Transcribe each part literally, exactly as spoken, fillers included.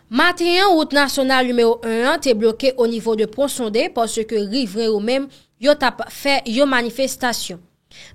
Maten an, wout nasyonal nimewo en an te bloke o nivo de Pon Sonde paske rivren yo menm yo t ap fè yon manifestasyon.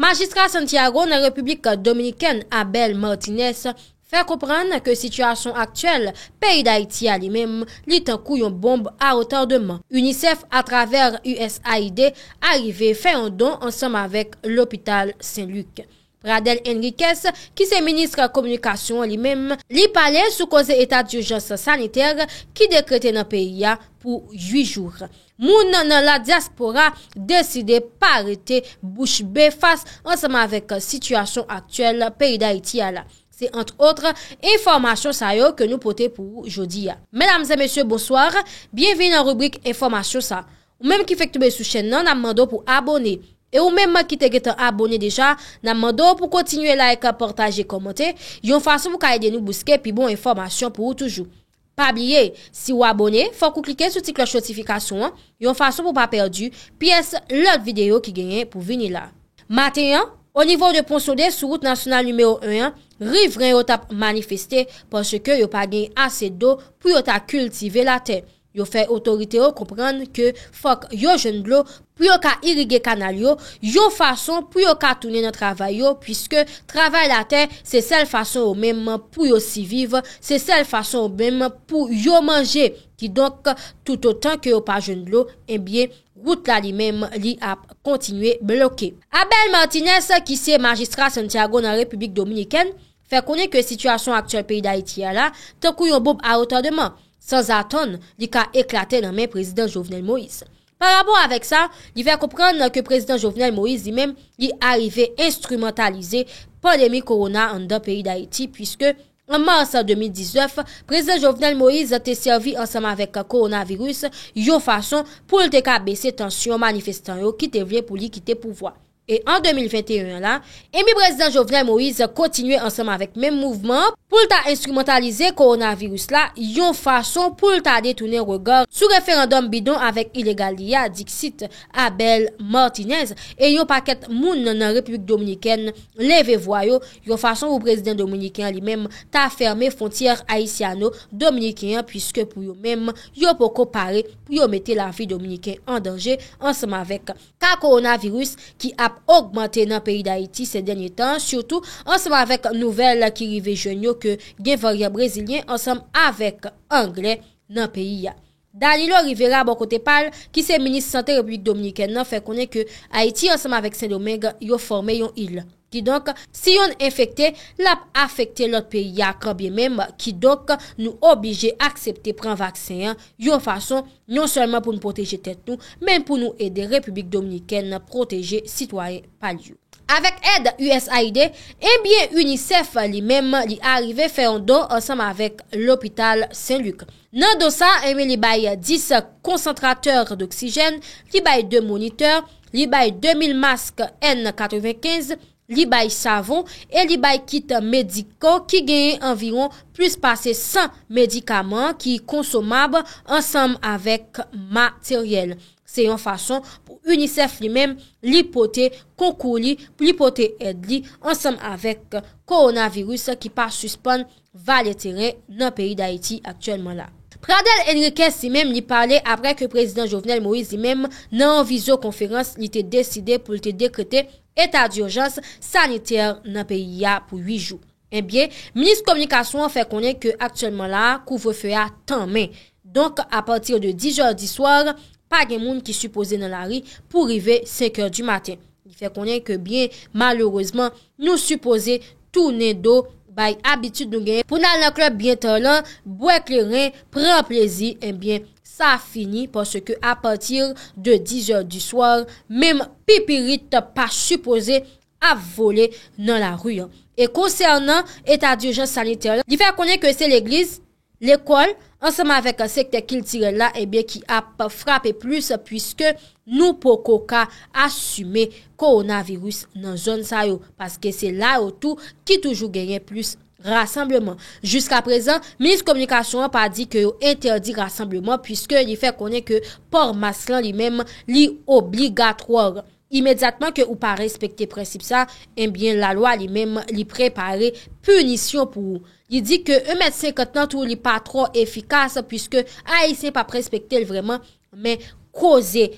Majistra Santiago nan Repiblik Dominikèn, Abel Martinez, fè konprann ke sitiyasyon aktyèl peyi Dayiti a li menm, li tankou yon bonb a retardman. UNICEF, atravè USAID, arive fè yon don ansanm avèk lopital Sen Lik. Pradel Henriquez, ki se minis kominikasyon an li menm, li pale sou koze eta dijans sanitè ki dekrete nan peyi a pou uit jou. Moun nan ladyaspora deside pa rete bouch be fas ansanm avèk sitiyasyon aktyèl peyi Dayiti a la. Se, ant otre, enfòmasyon sa yo ke nou pote pou ou jodi a. Medam e mesye, bonswa. Byenvini nan ribrik enfòmasyon sa. Ou menm ki fèk tonbe sou chèn nan, n ap mande w pou abòne. E ou menm ki te gentan abòne deja, n ap mande w pou kontinye like, pataje, kòmante, yon fason pou ka ede nou bouske pi bon enfòmasyon pou ou toujou. Pa bliye, si w abòne, fòk ou klike sou ti klòch notifikasyon an, yon fason pou w pa pèdi pyès lòt videyo ki genyen pou vini la. Maten an, o nivo de Pon Sonde sou wout nasyonal nimewo en an, rivren yo t ap manifeste paske yo pa gen ase dlo pou yo ta kiltive latè. Yo fè otorite yo konprann ke fòk yo jwenn dlo pou yo ka irige kanal yo, yon fason pou yo ka tounen nan travay yo, piske travay latè se sèl fason yo menm pou yo siviv, se sèl fason yo menm pou yo manje. Kidonk, toutotan ke yo pa jwenn dlo, ebyen, wout la li menm, li ap kontinye bloke. Abel Martinez, ki se majistra Santiago nan Repiblik Dominikèn, fè konnen ke sitiyasyon aktyèl peyi Dayiti a la, tankou yon bonb a retardman, sanzatann, li ka eklate nan men prezidan Jovenel Moïse. Pa rapò avèk sa, li fè konprann ke prezidan Jovenel Moïse li menm, li arive enstrimantalize pandemi kowona anndan peyi Dayiti, piske an mas de mil diznèf, prezidan Jovenel Moïse te sèvi ansanm avèk kowonaviris yon fason pou l te ka bese tansyon manifestan yo ki te vle pou li kite pouvwa. E an de mil venteyen an la, enmi prezidan Jovenel Moïse kontinye ansanm avèk menm mouvman an pou l ta enstrimantalize kowonaviris la yon fason pou l ta detounen rega sou referandòm bidon avèk ilegal li a, diksit Abel Martinez, e yon pakèt moun nan Repiblik Dominikèn leve vwa yo, yon fason pou prezidan dominiken an li menm ta fèmen fwontyè ayisyano-dominiken an, piske pou yo menm, yo poko pare pou yo mete lavi dominiken an danje ansanm avèk ka kowonaviris ki ap ogmante nan peyi Dayiti se dènye tan, sitou ansanm avèk nouvèl ki rive jwenn yo ke gen varyan brezilyen ansanm avèk anglè nan peyi a. Danilo Rivera, bò kote pa l, ki se minis sante Repiblik Dominikèn nan, fè konnen ke Ayiti ansanm avèk Sendomeng yo fòme yon il. Kidonk, si yonn enfekte, l ap afekte lòt peyi a kanmenm. Kidonk, nou oblije aksepte pran vaksen an yon fason non sèlman pou n pwoteje tèt nou, men pou nou ede Repiblik Dominikèn pwoteje sitwayen pa l yo. Avèk èd USAID, ebyen, UNICEF li menm, li arive fè yon don ansanm avèk lopital Sen Lik. Nan don sa, ebyen, li bay dis konsantratè doksijèn, li bay de monitè, li bay de mil mask N katrevenkenz, li bay savon e li bay kit mediko ki genyen anviwon plis pase san medikaman ki konsomab ansanm avèk materyèl. Se yon fason pou UNICEF li menm, li pote konkou li, pou li pote èd li ansanm avèk kowonaviris ki pa sispann vale teren nan peyi Dayiti aktyèlman la. Pradel Henriquez li menm, li pale apre ke prezidan Jovenel Moïse li menm, nan yon vizyokonferans, li te deside pou l te dekrete eta dijans sanitè nan peyi a pou uit jou. Ebyen, minis kominikasyon an fè konnen ke aktyèlman la, kouvrefe a tanmen. Donk, apati de dis è di swa, pa gen moun ki sipoze nan lari pou rive senk è di maten. Li fè konnen ke byen malerezman, nou sipoze tounen do bay abitid nou genyen pou n al nan klèb byen ta lan, bwè kleren, pran plezi, ebyen, sa fini, paske apati de dis è di swa, menm pipirit pa sipoze ap vole nan lari an. E konsènan eta dijans sanitè la, li fè konnen ke se legliz, lekòl, ansanm avèk sektè kiltirèl la, ebyen, ki ap frape plis, piske nou poko ka asime kowonaviris nan zòn sa yo, paske se la yo tou ki toujou genyen plis rasanbleman. Jiskaprezan, minis kominikasyon an pa di ke yo entèdi rasanbleman, piske li fè konnen ke pò mask lan li menm, li obligatwa. Imedyatman ke ou pa respekte prensip sa, ebyen, lalwa li menm, li prepare pinisyon pou ou. Li di ke en mèt senkant lan tou li pa twò efikas, piske Ayisyen p ap respekte l vrèman, men koze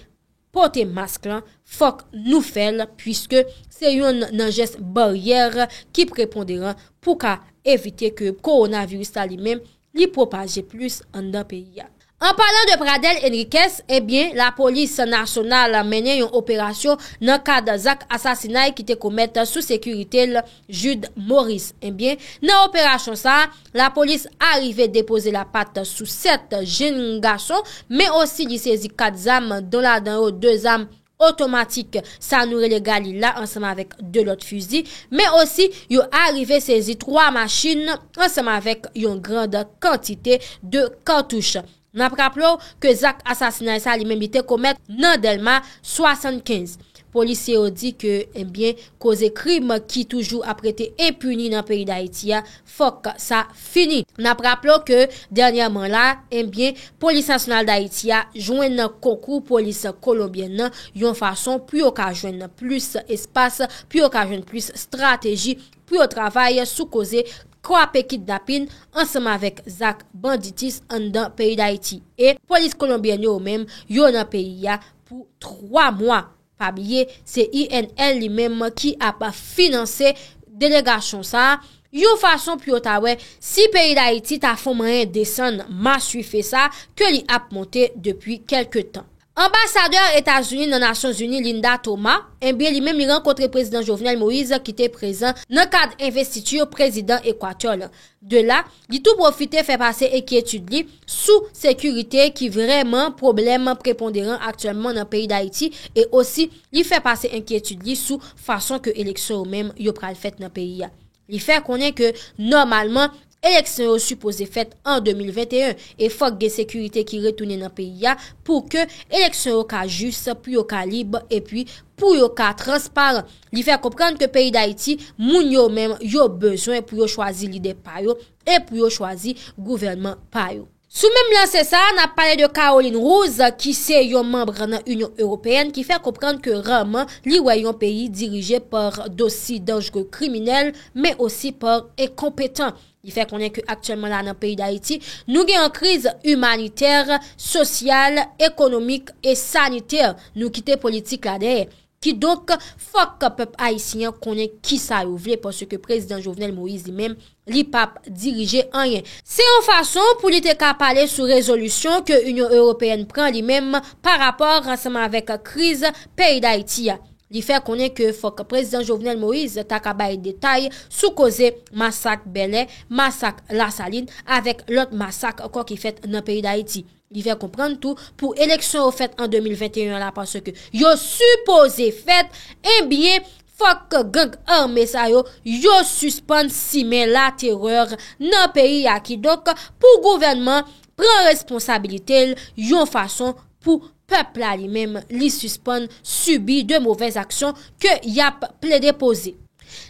pote mask lan, fòk nou fè l, piske se youn nan jès baryè ki preponderan pou ka evite ke kowonaviris la li menm, li pwopaje plis anndan peyi a. An palan de Pradel Henriquez, ebyen, lapolis nasyonal mennen yon operasyon nan kad zak asasinay ki te komèt sou sekirite l, Jude Maurice. Ebyen, nan operasyon sa a, lapolis arive depoze lapat sou sèt jenn gason, men osi li sezi kat zam, dont ladan yo de zam otomatik, sa nou rele galil la, ansanm avèk de lòt fizi, men osi yo arive sezi twa machin ansanm avèk yon grand kantite de katouch. N ap raple w ke zak asasinay sa li menm li te komèt nan Dèlma swasannkenz. Polisye yo di ke, ebyen, koze krim ki toujou ap rete enpini nan peyi Dayiti a, fòk sa fini. N ap raple w ke dènyèman la, ebyen, Polis Nasyonal Dayiti a jwenn konkou polis kolonbyèn nan yon fason pou yo ka jwenn plis espas, pou yo ka jwenn plis estrateji, pou yo travay sou koze kwape kidnapin ansanm avèk zak banditis anndan peyi Dayiti. E polis kolonbyèn yo menm, yo nan peyi a pou twa mwa. Pa bliye, se I N L li menm ki ap finanse delegasyon sa a, yon fason pou yo ta wè si peyi Dayiti ta fè manyen desann maswife sa ke li ap monte depi kèlke tan. Anbasadè Etazini nan Nasyonzini, Linda Thomas, ebyen, li menm li rankontre prezidan Jovenel Moïse ki te prezan nan kad envestiti prezidan Ekwatè la. De la, li tou pwofite fè pase enkyetid li sou sekirite ki vrèman pwoblèm preponderan aktyèlman nan peyi Dayiti, e osi li fè pase enkyetid li sou fason ke eleksyon yo menm yo pral fèt nan peyi a. Li fè konnen ke nòmalman eleksyon yo sipoze fèt an de mil venteyen, e fòk gen sekirite ki retounen nan peyi a pou ke eleksyon yo ka jis, pou yo ka lib, epi pou yo ka transparan. Li fè konprann ke peyi Dayiti, moun yo menm, yo bezwen pou yo chwazi lidè pa yo e pou yo chwazi gouvènman pa yo. Sou menm lanse sa a, n ap pale de Caroline Rouz, ki se yon manm nan Inyon Ewopeyèn, ki fè konprann ke raman li wè yon peyi dirije pa dosi danjre kriminèl, men osi pa enkonpetan. Li fè konnen ke aktyèlman la nan peyi Dayiti, nou gen yon kriz imanitè, sosyal, ekonomik e sanitè. Nou kite politik la dèyè. Kidonk, fòk pèp ayisyen an konnen kisa yo vle, paske prezidan Jovenel Moïse li menm, li p ap dirije anyen. Se yon fason pou li te ka pale sou rezolisyon ke Inyon Ewopeyèn pran li menm pa rapò ansanm avèk kriz peyi Dayiti a. Li fè konnen ke fòk prezidan Jovenel Moïse ta ka bay detay sou koze masak Bèlè, masak Lasalin, avèk lòt masak ankò ki fèt nan peyi Dayiti. Li fè konprann tou, pou eleksyon yo fèt an de mil venteyen la, paske yo sipoze fèt, ebyen, fòk gang ame sa yo, yo sispann simen laterè nan peyi a. Kidonk, pou gouvènman pran responsabilite l yon fason pou pèp la li menm, li sispann sibi de movèz aksyon ke y ap plede poze.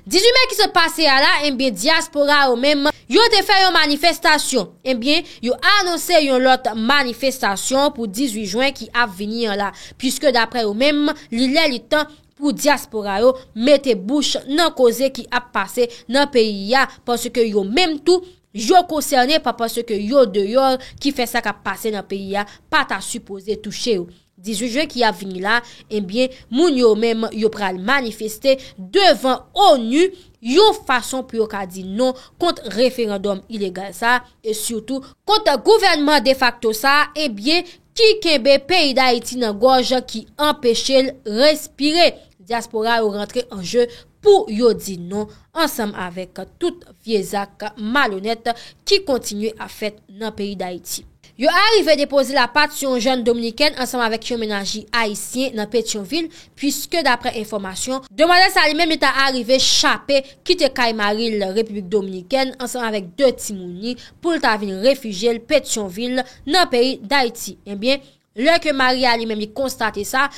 Dizuit me ki sot pase a la, ebyen, dyaspora yo menm, yo te fè yon manifestasyon. Ebyen, yo anonse yon lòt manifestasyon pou dizuit jen ki ap vini an la, piske daprè yo menm, li lè li tan pou dyaspora yo mete bouch nan koze ki ap pase nan peyi a, paske yo menm tou, yo konsène pa paske yo deyò ki fè sa k ap pase nan peyi a pa ta sipoze touche yo. Dizuit jen ki ap vini la, ebyen, moun yo menm yo pral manifeste devan onu yon fason pou yo ka di non kont referandòm ilegal sa, e sitou kont gouvènman defakto sa, ebyen, ki kenbe peyi Dayiti nan gòj, ki anpeche l respire. Dyaspora yo rantre an je pou yo di non ansanm avèk tout vye zak malonèt ki kontinye ap fèt nan peyi Dayiti. Yo arive depoze lapat sou yon jèn dominikèn ansanm avèk yon mennaj ayisyen nan Petyonvil, piske daprè enfòmasyon, demwazèl sa li menm li ta arive chape kite kay mari l Repiblik Dominikèn ansanm avèk de timoun li pou l ta vin refijye l Petyonvil nan peyi Dayiti. Ebyen, Lè ke Maria li menm li konstate sa,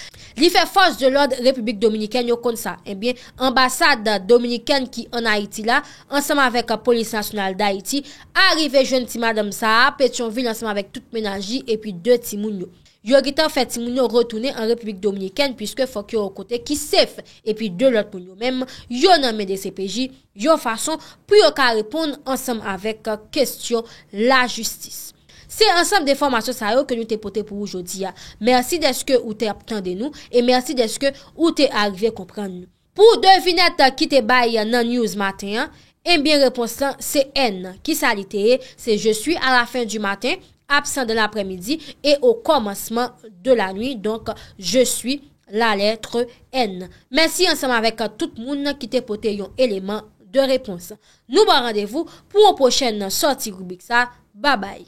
li fè fòs de lòd Repiblik Dominikèn yo konn sa. Ebyen, anbasad dominikèn ki ann Ayiti la, ansanm avèk Polis Nasyonal Dayiti, arive jwenn ti madanm sa a, Petyonvil, ansanm avèk tout mennaj li epi de timoun yo. Yo gentan fè timoun yo retounen an Repiblik Dominikèn, piske fòk yo yon kote ki safe, epi de lòt moun yo menm, yo nan men D C P J, yon fason pou yo ka reponn ansanm avèk kesyon lajistis. Se ansanm de enfòmasyon sa yo ke nou te pote pou ou jodi a. Mèsi dèske ou te ap tande nou e mèsi dèske ou te arive konprann nou. Pou devinèt ki te bay nan news maten an, ebyen repons lan se N. Kisa li te ye? Se je suis à la fin du matin, absent dans l'après-midi et au commencement de la nuit. Donc, je suis la lettre N. Mèsi ansanm avèk tout moun ki te pote yon eleman de repons. Nou ba randevou pou yon pwochèn sòti ribrik sa. Babay.